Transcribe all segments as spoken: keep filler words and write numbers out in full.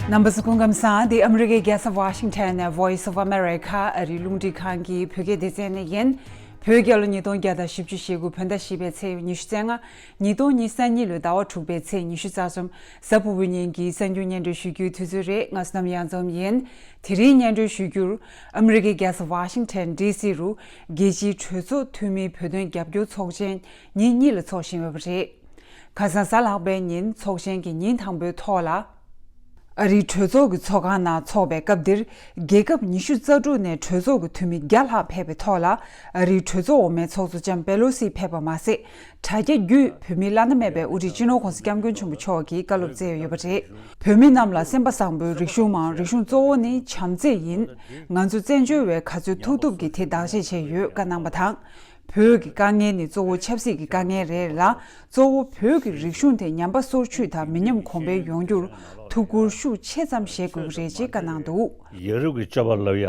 རྣམ་པ་ཚོ་སྐུ་ཁམས་བཟང་། འདི་ཨ་མི་རི་ཀའི་རྒྱལ་ས་ཝ་ཤིང་ཊོན་ནས་Voice of America ཨ་རིའི་རླུང་འཕྲིན་ཁང་གི་བོད་སྐད་སྡེ་ཚན་ནས་ཡིན། བོད་རྒྱལ་ལོ་ཉིས་སྟོང་བརྒྱ་དང་བཞི་བཅུ་ཞེ་དགུ་བོད་ཟླ་བཞི་པའི་ཚེས་ཉི་ཤུ་རྩ་ལྔ། ཉིས་སྟོང་ཉི་ཤུ་རྩ་གཉིས་ལོའི་ཟླ་བ་དྲུག་པའི་ཚེས་ཉི་ཤུ་རྩ་གསུམ། གཟའ་ཕུར་བུའི་ཉིན་གྱི་གསར་འགྱུར་སྙན་སྒྲོན་ཞུ་རྒྱུའི་དུས་ཚོད་རེད། ང་བསོད་ནམས་གཡང་འཛོམས་ཡིན། དེ་རིང་སྙན་སྒྲོན་ཞུ་རྒྱུར། ཨ་མི་རི་ཀའི་རྒྱལ་ས་ཝ་ཤིང་ཊོན་ཌི་སི་རུ་རྒྱལ་སྤྱིའི་གྲོས་ཚོགས་འཐུས་མིའི་བོད་དོན་རྒྱབ་སྐྱོར་ཚོགས་ཆེན་ཉིན་གཉིས་ལ་འཚོགས་བཞིན་ཡོད་པ་རེད། ཁ་སང་གཟའ་ལྷག་པའི་ཉིན་ཚོགས་ཆེན་གྱི་ཉིན་དང་པོའི་ཐོག་ལ། ཨ་རིའི་གྲོས་ཚོགས་ཀྱི་ཚོགས་ཁང་ནང་འཚོགས་པའི་སྐབས་འདིར། རྒྱལ་ཁབ་ཉི་ཤུ་རྩ་དྲུག་ནས་གྲོས་ཚོགས་ཀྱི་འཐུས་མི་བརྒྱ་ལྷག་ཕེབས་པའི་ཐོག་ལ། ཨ་རིའི་གྲོས་ཚོགས་འོག་མའི་ཚོགས་གཙོ་ལྕམ་པེ་ལོ་སི་ཕེབས་པ་མ་ཟད། དྲ་རྒྱ་བརྒྱུད་བོད་མིའི་བླ་ན་མེད་པའི་དབུ་ཁྲིད་སྤྱི་ནོར་༸གོང་ས་༸སྐྱབས་མགོན་ཆེན་པོ་མཆོག་གིས་བཀའ་སློབ་སྩལ་ཡོད་པ་རེད། བོད་མི་རྣམས་ལ་སེམས་པ་བཟང་པོའི་རིག་གཞུང་མང་། རིག་གཞུང་གཙོ་བོ་ནི་བྱམས་བརྩེ་ཡིན། ང་ཚོ་བཙན་བྱོལ་བས་ག་ཚོད་ཐུབ་ཐུབ་ཀྱིས་དེ་བདག་གཅེས་བྱས་ཡོད་བཀའ་གནང་བ་དང་། བོད་ཀྱི་དཀའ་ངལ་ནི་གཙོ་བོ་ཆབ་སྲིད་ཀྱི་དཀའ་ངལ་རེད་ལ། གཙོ་བོ་བོད་ཀྱི་རིག་གཞུང་དེ་ཉམས་པ་སོར་ཆུད་དང་མི་ཉམས་གོང་འཕེལ་ཡོང་རྒྱུར་ཐུགས་ཁུར་ཤུགས་ཆེ་ཙམ་བཞེས་དགོས་ཀྱི་རེད་ཅེས་བཀའ་གནང་འདུག། ཡ་རབས་ཀྱི་སྤྱོད་པ་ལབ་ཡ་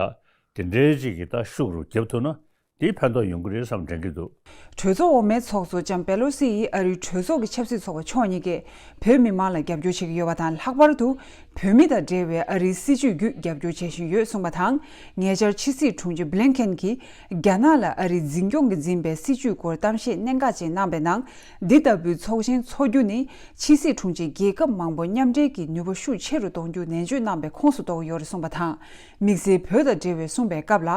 དེ་འདྲའི་ཅིག་གི་ད་ཤུགས་རུ་རྒྱབ་ཐུབ་ན་དེ་ཕན་ཐོགས་ཡོང་གི་རེད་བསམ་དྲན་གྱི་འདུག། གྲོས་ཚོགས་འོག་མའི་ཚོགས་གཙོ་ལྕམ་པེ་ལོ་སི་ཡིས་ཨ་རིའི་གྲོས་ཚོགས་ཀྱི་ཆབ་སྲིད་ཚོགས་པ་ཕྱོགས་གཉིས་ཀས་བོད་མི་མང་ལ་རྒྱབ་སྐྱོར་བྱེད་ཀྱི་ཡོད་པ་དང་། ལྷག་པར་དུ་བོད་མི་དང་འབྲེལ་བའི་ཨ་རིའི་སྲིད་བྱུས་བརྒྱུད་རྒྱབ་སྐྱོར་བྱེད་བཞིན་ཡོད་གསུངས་པ་དང་། ཉེ་ཆར་ཕྱི་སྲིད་དྲུང་ཆེ་བྷི་ལིན་ཁེན་གྱིས་རྒྱ་ནག་ལ་ཨ་རིའི་འཛིན་སྐྱོང་གིས་འཛིན་པའི་སྲིད་བྱུས་སྐོར་གཏམ་བཤད་གནད་འགག་ཅིག་གནང་བའི་ནང་། འདི་ལྟ་བུའི་ཚོགས་ཆེན་འཚོགས་རྒྱུ་ནི་ཕྱི་སྲིད་དྲུང་ཆེ་རྒྱལ་ཁབ་མང་པོ་མཉམ་འབྲེལ་གྱི་ནུས་པ་ཤུགས་ཆེ་རུ་གཏོང་རྒྱུ་ནན་བརྗོད་གནང་བའི་ཁོངས་སུ་གཏོགས་ཡོད་རེད་གསུངས་པ་དང་། དམིགས་བསལ་བོད་དང་འབྲེལ་བའི་གསུངས་པའི་སྐབས་ལ།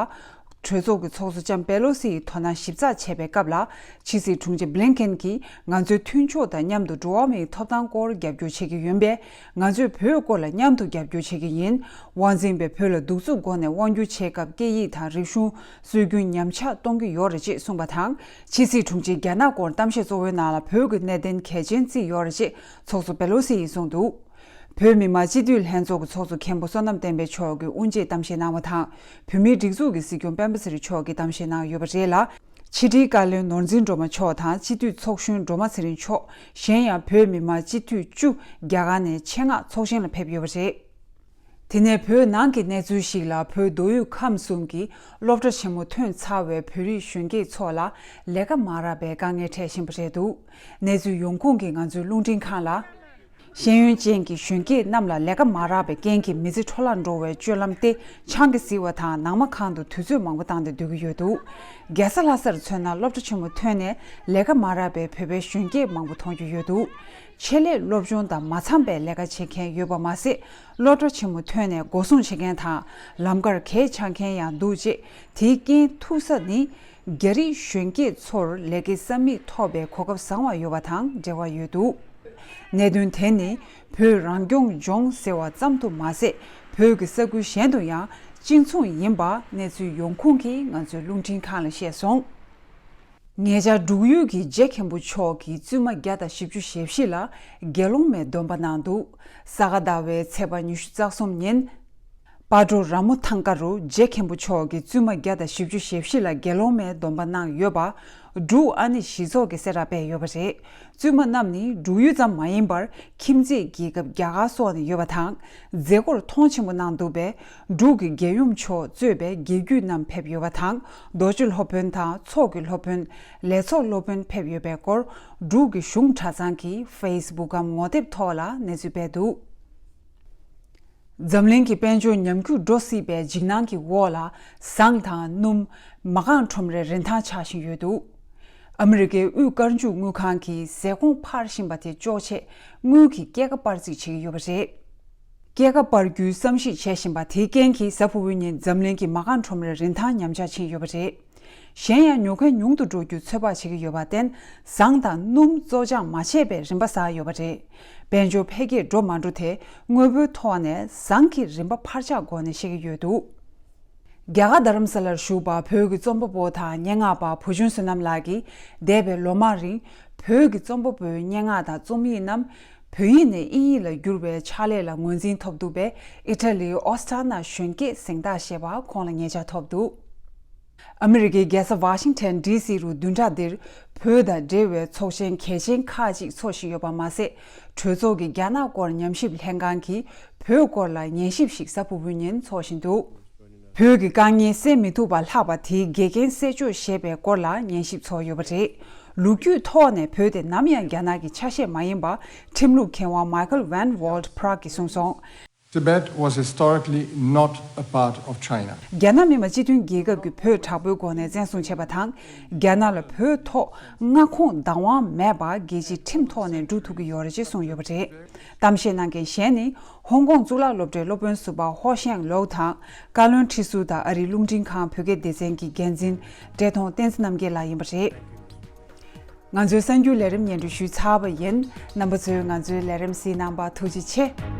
གྲོས་ཚོགས་ཀྱི་ཚོགས་གཙོ་ལྕམ་པེ་ལོ་སི་ཡིས་དོ་སྣང་ཞིབ་ཚགས་བྱས་པའི་སྐབས་ལ། ཕྱི་སྲིད་དྲུང་ཆེ་བྷི་ལིན་ཁེན་གྱིས་ང་ཚོས་མཐུན་ཕྱོགས་དང་མཉམ་དུ་འགྲོ་བ་མིའི་ཐོབ་ཐང་སྐོར་རྒྱབ་སྐྱོར་བྱེད་ཀྱི་ཡིན་པས། ང་ཚོས་བོད་སྐོར་ལ་མཉམ་དུ་རྒྱབ་སྐྱོར་བྱེད་ཀྱི་ཡིན། དབང་འཛིན་པས་བོད་ལ་གདུག་རྩུབ་སྒོ་ནས་དབང་སྒྱུར་བྱེད་སྐབས། སྐད་ཡིག་དང་རིག་གཞུང་སྲོལ་རྒྱུན་ཉམས་ཆག་གཏོང་གི་ཡོད་རེད་ཅེས་གསུངས་པ་དང་། ཕྱི་སྲིད་དྲུང་ཆེས་རྒྱ་ནག་སྐོར་གཏམ་བཤད་གཙོ་བོའི་ནང་ལ་བོད་ཀྱི་གནད་དོན་གལ་ཆེན་བརྩིས་ཡོད་རེད་ཅེས་ཚོགས་གཙོ་པེ་ལོ་སི་ཡིས་གསུངས་འདུག། བོད་མི་མང་སྤྱི་འཐུས་ལྷན་ཚོགས་ཀྱི་ཚོགས་གཙོ་མཁན་པོ་བསོད་ནམས་བསྟན་འཕེལ་མཆོག་གིས་དབུ་འབྱེད་གཏམ་བཤད་གནང་བ་དང་། བོད་མིའི་སྒྲིག་འཛུགས་ཀྱི་སྲིད་སྐྱོང་སྤེན་པ་ཚེ་རིང་མཆོག་གིས་གཏམ་བཤད་གནང་ཡོད་པ་རེད་ལ། ཕྱི་དྲིལ་བཀའ་བློན་ནོར་འཛིན་སྒྲོལ་མ་མཆོག་དང་སྤྱི་འཐུས་ཚོགས་གཞོན་སྒྲོལ་མ་ཚེ་རིང་མཆོག་གཞན་ཡང་བོད་མི་མང་སྤྱི་འཐུས་བཅུ་རྒྱ་གར་ནས་ཆེད་མངགས་ཚོགས་ཆེན་ལ་ཕེབས་ཡོད་པ་རེད། དེ་ནས་བོད་ནང་གི་གནས་ཚུལ་ཞིག་ལ། བོད་མདོ་དབུས་ཁམས་གསུམ་གྱི་སློབ་གྲྭ་ཆེན་མོ་ཐོན་ཚར་བའི་བོད་རིགས་གཞོན་སྐྱེས་ཚོ་ལ་ལས་ཀ་མ་རག་པའི་དཀའ་ངལ་འཕྲད་བཞིན་པ་རེད་འདུག། གནས་ཚུལ་ཡོང་ཁུངས་ཀྱིས་ང་ཚོའི་རླུང་འཕྲིན་ཁང་ལ། ཤེས་ཡོན་ཅན་གྱི་གཞོན་སྐྱེས་རྣམས་ལ་ལས་ཀ་མ་རག་པའི་རྐྱེན་གྱིས་མི་ཚེ་འཕྲོ་བརླག་འགྲོ་བའི་སྤྱོད་ལམ་སྟེ། ཆང་གིས་བཟི་བ་དང་ནང་མ་གང་དུ་དུས་ཚོད་མང་པོ་བཏང་སྟེ་སྡོད་ཀྱི་ཡོད་འདུག། རྒྱལ་ས་ལྷ་སར་མཚོན་ན། སློབ་གྲྭ་ཆེན་མོ་ཐོན་ནས་ལས་ཀ་མ་རག་པའི་བོད་པའི་གཞོན་སྐྱེས་མང་པོ་མཐོང་རྒྱུ་ཡོད་འདུག། ཆེད་ལས་སློབ་སྦྱོང་དང་མ་འཚམས་པའི་ལས་ཀ་བྱེད་མཁན་ཡོད་པ་མ་ཟད། སློབ་གྲྭ་ཆེན་མོ་ཐོན་ནས་སྒོ་སྲུང་བྱེད་མཁན་དང་ལམ་ཁར་གད་ཆག་མཁན་ཡང་འདུག་ཅེས། དེའི་རྐྱེན་ཐུག་ས་ནི། རྒྱ་རིགས་གཞོན་སྐྱེས་ཚོར་ལས་ཀའི་ས་མིག་ཐོབ་པའི་གོ་སྐབས་བཟང་བ་ཡོད་པ་དང་འབྲེལ་བ་ཡོད་འདུག། གནད་དོན་དེ་ནི་བོད་རང་སྐྱོང་ལྗོངས་ཟེར་བ་ཙམ་དུ་མ་ཟད། བོད་ཀྱི་ས་ཁུལ་གཞན་དུ་ཡང་གཅིག་མཚུངས་ཡིན་པ་གནས་ཚུལ་ཡོང་ཁུངས་ཀྱིས་ང་ཚོའི་རླུང་འཕྲིན་ཁང་ལ་བཤད་སོང་། ཉེ་ཆར་འབྲུག་ཡུལ་གྱི་རྗེ་མཁན་པོ་མཆོག་གིས་བཙུན་མ་བརྒྱ་དང་བཞི་བཅུ་ཞེ་བཞི་ལ་དགེ་སློང་མའི་སྡོམ་པ་གནང་འདུག། ས་ག་ཟླ་བའི་ཚེས་པ་ཉི་ཤུ་རྩ་གསུམ་ཉིན། སྤ་གྲོ་ར་མོ་ཐང་ཀ་རུ་རྗེ་མཁན་པོ་མཆོག་གིས་བཙུན་མ་བརྒྱ་དང་བཞི་བཅུ་ཞེ་བཞི་ལ་དགེ་སློང་མའི་སྡོམ་པ་གནང་ཡོད་པ། འབྲུག་ཨ་ནེ་གཞིས་ཚོགས་ཀྱིས་གསལ་བསྒྲགས་སྤེལ་ཡོད་པ་རེད། བཙུན་མ་རྣམས་ནི་འབྲུག་ཡུལ་ཙམ་མ་ཡིན་པར། ཁྱིམ་མཚེས་རྒྱལ་ཁབ་རྒྱ་གར་སོགས་ནས་ཡོད་པ་དང་། མཛད་སྒོར་མཐོང་ཆེན་པོ་གནང་འདུག་པས། འབྲུག་གི་རྒྱལ་ཡུམ་མཆོག་གཙོས་པའི་དགེ་བརྒྱུད་རྣམས་ཕེབས་ཡོད་པ་དང་། རྡོ་གཅོད་སློབ་དཔོན་དང་ཚོགས་ཀྱི་སློབ་དཔོན། ལས་ཚོགས་སློབ་དཔོན་ཕེབས་ཡོད་པའི་སྐོར། འབྲུག་གི་གཞུང་གྲྭ་ཚང་གི་ཧྥེ་སི་བུག་གམ་ངོ་དེབ་ཐོག་ལ་གནས་ཚུལ་སྤེལ་འདུག། འཛམ་གླིང་གི་དཔལ་འབྱོར་ཉམས་རྒུད་འགྲོ་སྲིད་པའི་འཇིགས་སྣང་གི་འོག་ལ། ཟངས་དང་སྣུམ། མ་རྐང་ཁྲོམ་རའི་རིན་ཐང་ཆག་བཞིན་ཡོད་འདུག། ཨ་མི་རི་ཀའི་དབུས་སྐར་འཇུག་དངུལ་ཁང་གིས་ཟས་གོང་འཕར་བཞིན་པ་དེ་གཅོག་ཆེད། དངུལ་གྱི་སྐྱེད་ཀ་སྤར་རྩིས་བྱེད་ཀྱི་ཡོད་པ་རེད། སྐྱེད་ཀ་སྤར་རྒྱུའི་བསམ་གཞིག་བྱེད་བཞིན་པ་དེའི་རྐྱེན་གྱིས། གཟའ་ཕུར་བུའི་ཉིན་འཛམ་གླིང་གི་མ་རྐང་ཁྲོམ་རའི་རིན་ཐང་ཉམས་ཆག་ཕྱིན་ཡོད་པ་རེད། གཞན་ཡང་ཉོ་མཁན་ཉུང་དུ་འགྲོ་རྒྱུ་ཚོད་དཔག་བྱེད་ཀྱི་ཡོད་པར་བརྟེན། ཟངས་དང་སྣུམ་བཙོ་སྦྱང་མ་བྱས་པའི་རིན་པ་ཟག་ཡོད་པ་རེད། དཔལ་འབྱོར་འཕེལ་རྒྱས་འགྲོ་མ་འགྲོ་དེ། དངོས་པོའི་ཐོག་ནས་ཟངས་ཀྱི་རིན་པ་འཕར་ཆག་སྒོ་ནས་ཤེས་ཀྱི་ཡོད་འདུག། རྒྱ་གར་རྡ་རམ་ས་ལར་བཞུགས་པ་བོད་ཀྱི་རྩོམ་པ་པོ་དང་སྙན་ངག་པ་བུ་ཆུང་བསོད་ནམས་ལགས་ཀྱིས། འདས་པའི་ལོ་མང་རིང་། བོད་ཀྱི་རྩོམ་པ་པོའི་སྙན་ངག་དང་རྩོམ་ཡིག་རྣམས། བོད་ཡིག་ནས་དབྱིན་ཡིག་ལ་བསྒྱུར་བའི་ཕྱག་ལས་ལ་ངོས་འཛིན་ཐོབ་འདུག་པས། ཨི་ཊ་ལིའི་ཨོ་སི་ཊ་ན་གཞོན་སྐྱེས་གཟེངས་རྟགས་ཞེས་པ་ཁོང་ལ་ཉེ་ཆར་ཐོབ་འདུག། ཨ་མི་རི་ཀའི་རྒྱལ་ས་ཝ་ཤིང་ཊོན་ཌི་སི་རུ་བདུན་ཕྲག་འདིར། བོད་དང་འབྲེལ་བའི་ཚོགས་ཆེན་གལ་ཆེན་ཁག་ཅིག་འཚོགས་བཞིན་ཡོད་པ་མ་ཟད། གྲོས་ཚོགས་ཀྱི་རྒྱ་ནག་སྐོར་ཉམས་ཞིབ་ལྷན་ཁང་གིས། བོད་སྐོར་ལ་ཉན་ཞིབ་ཞིག་གཟའ་ཕུར་བུའི་ཉིན་འཚོགས་བཞིན་འདུག། བོད་ཀྱི་དཀའ་ངལ་སེལ་མི་ཐུབ་པ་ལྷག་པ་དེའི་འགལ་རྐྱེན་སེལ་ཕྱོགས་ཞེས་པའི་སྐོར་ལ་ཉན་ཞིབ་ཚོགས་ཡོད་པ་རེད། ལོ་རྒྱུས་ཐོག་ནས་བོད་དེ་ནམ་ཡང་རྒྱ་ནག་གི་ཆ་ཤས་མ་ཡིན་པ། ཁྲིམས་ལུགས་མཁས་དབང་མཱི་ཁལ་ཝན་ཝོལ་ཕྲག་གིས་གསུངས་སོང་། Tibet was historically not a part of China. རྒྱ་ནག་མི་དམངས་སྤྱི་མཐུན་རྒྱལ་ཁབ་ཀྱིས་བོད་དྲག་པོའི་སྒོ་ནས་བཙན་བཟུང་བྱས་པ་དང་། རྒྱ་ནག་ལ་བོད་ཐོག་མངའ་ཁོངས་བདག་དབང་མེད་པར་རྒྱལ་སྤྱིའི་ཁྲིམས་ཐོག་ནས་སྒྲུབ་ཐུབ་ཀྱི་ཡོད་རེད་ཅེས་གསུངས་ཡོད་པ་རེད། གཏམ་བཤད་གནང་མཁན་གཞན་ནི། ཧོང་ཀོང་གཙུག་ལག་སློབ་གྲྭའི་སློབ་དཔོན་ཟུར་པ་ཧོ་ཤན་ལོའུ་དང་། བཀའ་བློན་ཁྲི་ཟུར་དང་ཨ་རིའི་རླུང་འཕྲིན་ཁང་བོད་སྐད་སྡེ་ཚན་གྱི་འགན་འཛིན་བཀྲས་མཐོང་བསྟན་འཛིན་རྣམ་རྒྱལ་ལགས་ཡིན་པ་རེད། ང་ཚོའི་གསར་འགྱུར་ལས་རིམ་སྙན་སྒྲོན་ཞུས་ཚར་བ་ཡིན། རྣམ་པ་ཚོས་ང་ཚོའི་ལས་རིམ་གཟིགས་གནང་བར་ཐུགས་རྗེ་ཆེ།